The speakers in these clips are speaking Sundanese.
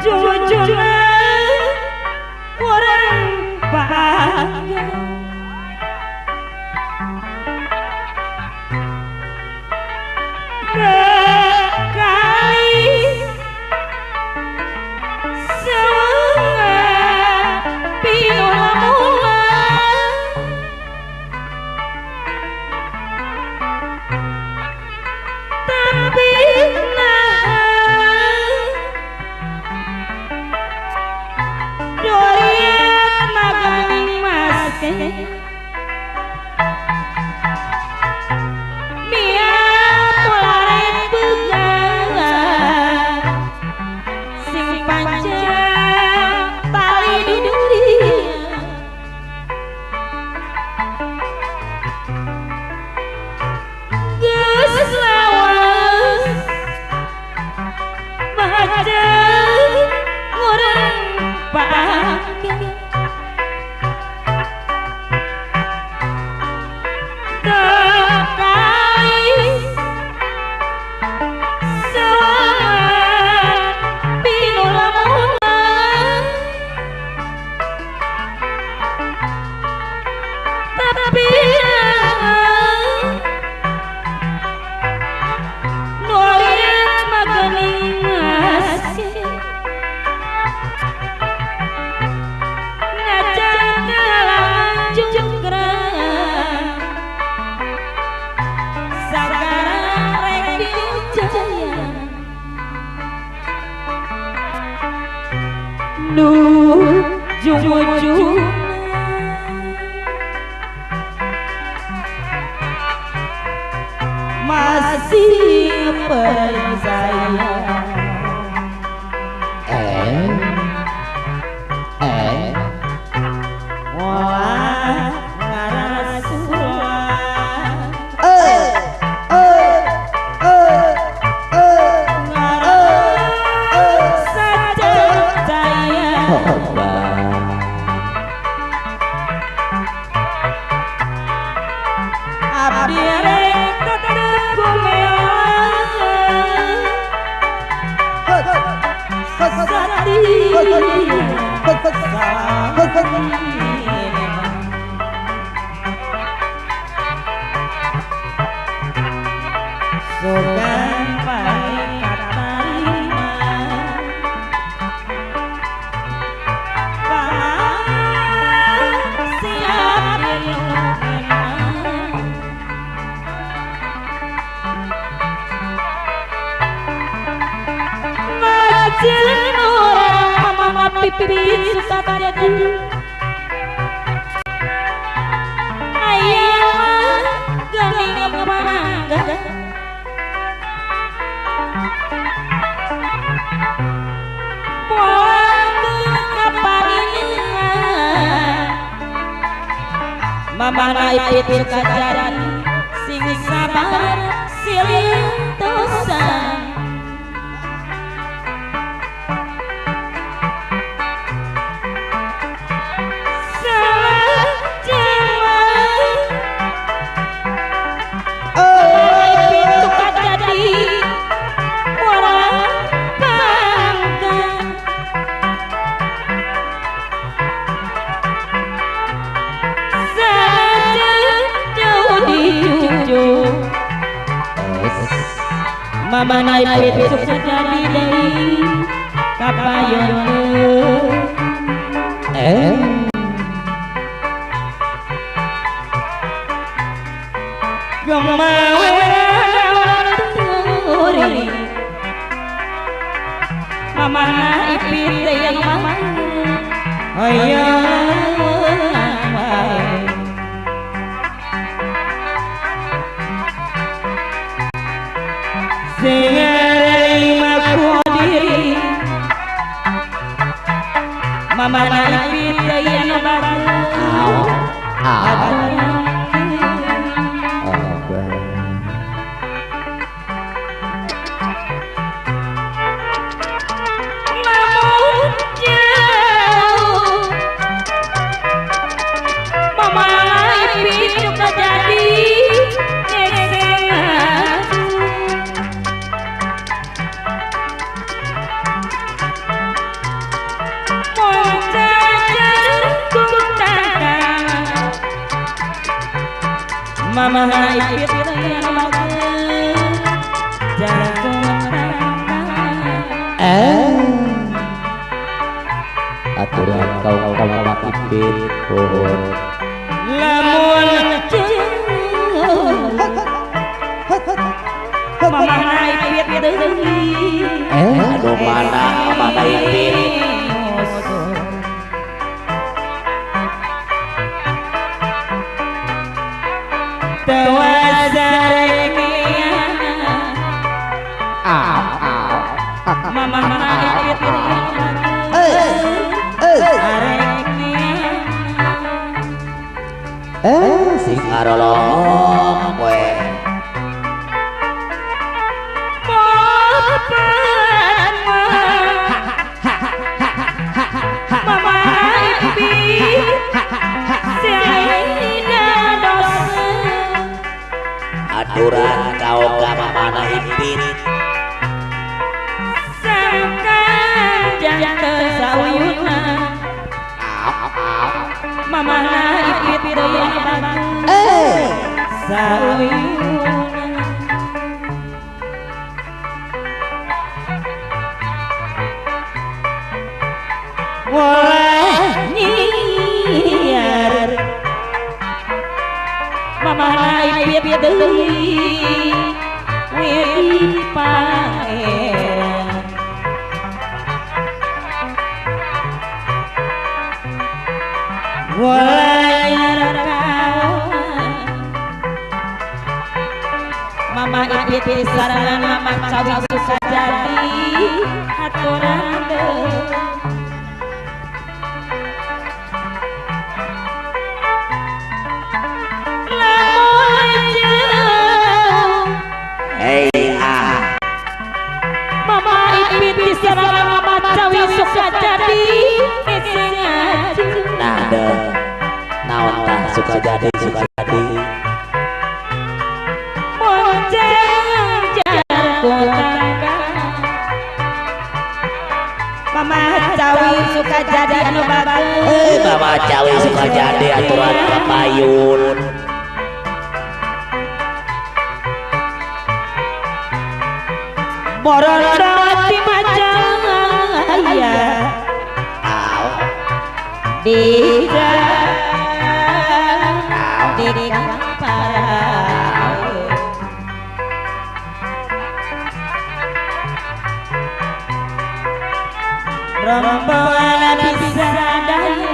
Jujurna orang bangga kali semua pinula-mula tapi Mia polare pegang sing panjang tali dunia geus lawas bajeng ngurang panggang ujung-ujung masih percaya wah pipit suka jadi ayah gening bangga pola kaparingan mama naik suka jadi sing sabar silintosan. Mama naik suka jadi deui kapayon gemawe turi mama ipit yang mama hayang Mama naik yang Mama juga jadi Mama Ipit aturan kau Mama Ipit pohon lamun Mama Ipit deui aduh mana Mama Ipit Mama Ipit sing arolong kowe Mama Ipit aturan kau ka Mama Ipit Mama Ipit sauyuna walah nyiar Mama Ipit deui wedi pangeran Mama Ipit sarana Mama Cawi susah jadi aturan deui lamun jauh hei ah Mama Ipit sarana Mama Cawi suka jadi nah deh naon tah suka jadi suka jadi Mama Cawi suka jadi anu bagus Mama Cawi suka jadi aturan kapayun borodo ti Majaya di rombongan bisa daya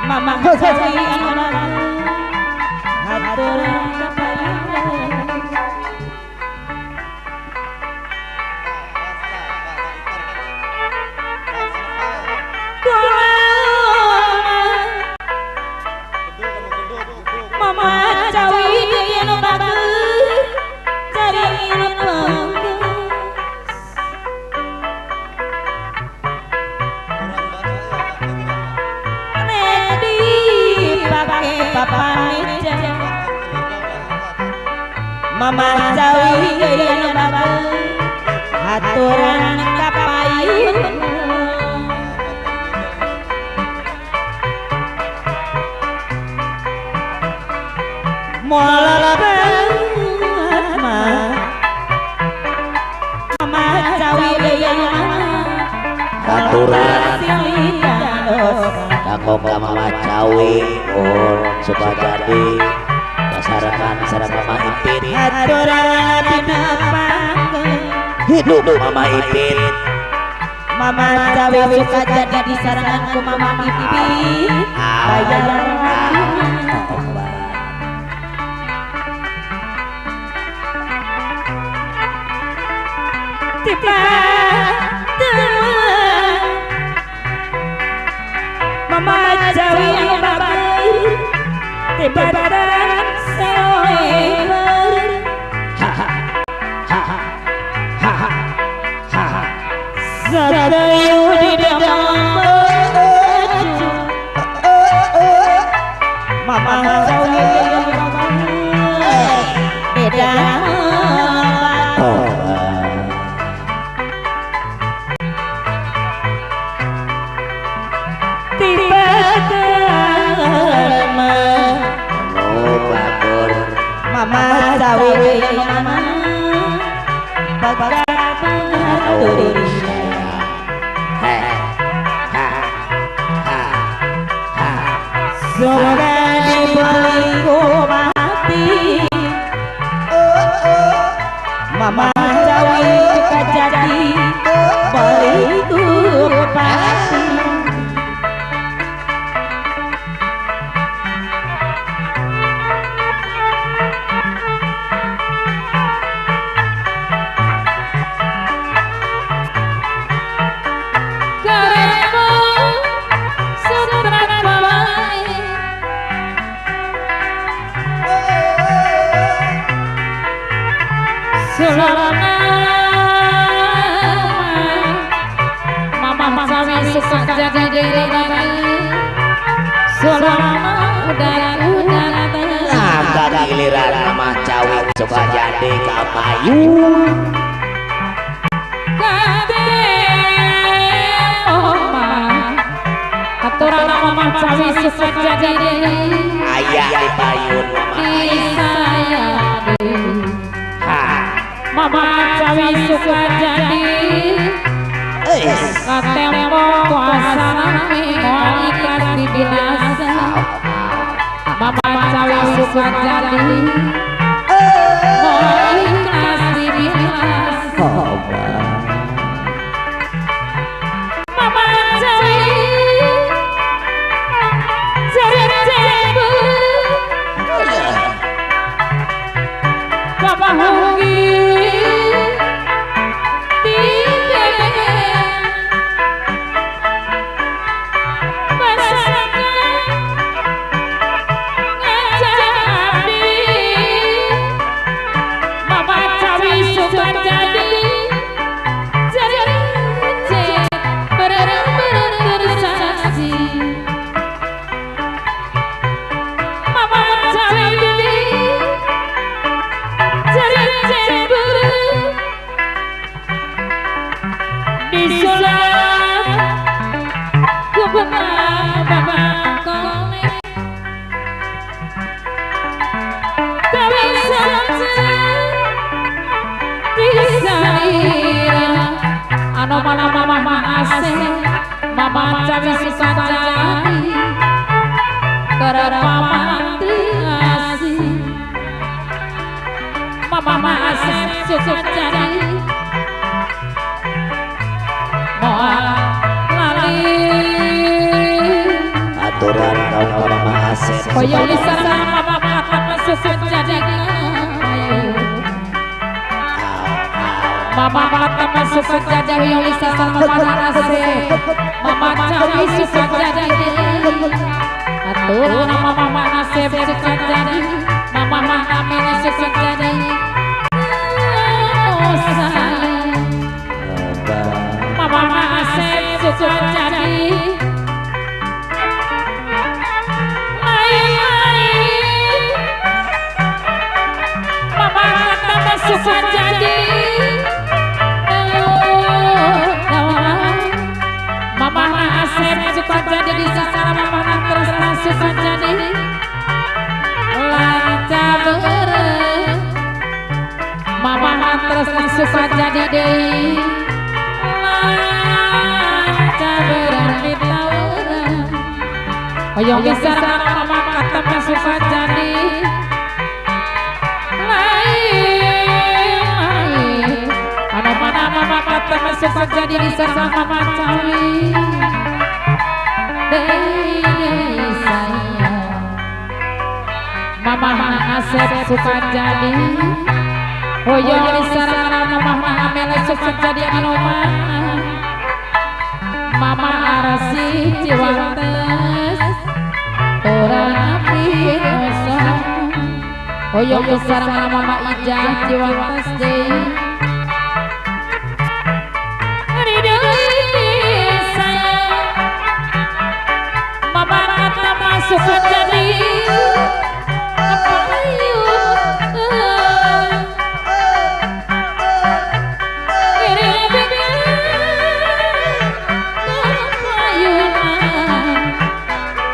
Mama Cawi aturan kapayun Mama Cawi anu bagus cari anu bagus nek dipake papanija Mama Cawi anu bagus aturan kapayun moal banget mah Mama Cawi aturan kanggo ka Mama Cawi oh suka jadi kasarangan sareng Mama Ipit aturan pinapangkeun hidup Mama Ipit Mama Cawi suka jadi disarangan ku Mama Ipit bayaran tiba Mama Cawi anu bagus tibatan sawer ha ha ha ha ha ha sadayu di damaju Mama Cawi anu bagus beda tiba. aturi sayang. He ha ha ha. Semoga diberi mati. Mama cawi suka jadi beli pasti. Giliran mama cawi suka jadi kapayun. Kate oma aturan mama cawi suka jadi ayah di payun mama ha mama cawi suka jadi katempo kuasa moal ikhlas dibinasa. Mama cawi suka jadi moal ikhlas dibinasa. Mama cawi jadi jembu Papa hugi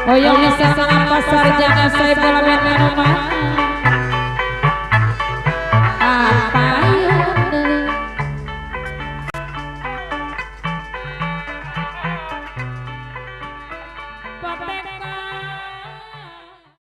Hoyong sarjana saya bola